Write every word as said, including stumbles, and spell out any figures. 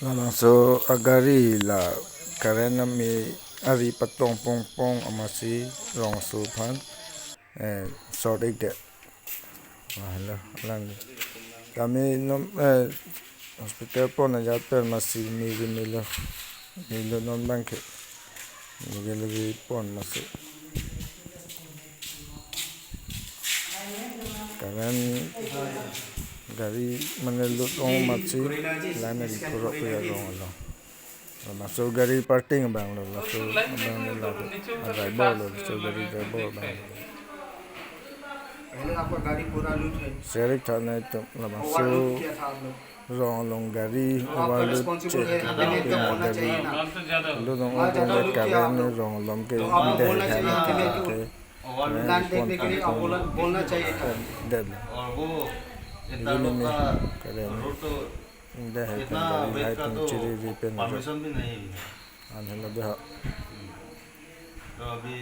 Labangso agari la current ame ari patong pongpong amatsi rongso aphan, eh, short ik-det. Wah, lo, lang. Kami non, eh, hospital pon ajat pen amatsi mili milo. Milo non abangke. Mili lagi pon amatsi. Current gari mane lut ong amatsi line ri kurok ya rong lo. Laso gari parking abang lo, laso abang lo, driver lo, laso gari driver abang lo. पहले आपका गाड़ी पूरा लूट है। Share ik tha nangtum, labangso overload किया था आप लोग। Rong along gari तो आपका overload रिस्पॉन्सिबल check है, हमें एकदम बोलना gari चाहिए ना। Lut ong मैं ong ज्यादा pen लूट किया आप current लोग। Rong along ke तो आपको dei बोलना hai चाहिए ना, hemate हमें क्यों? Ke ओवरलोड प्लान देखने के लिए आप बोला, बोलना चाहिए था। Dei lo. और वो ये इधर तार लोग लोग का current रोड तो dei hai इतना pen gari वेट hai का pen तो chiri ri pen परमिशन भी नहीं है। An helo dei ha. तो अभी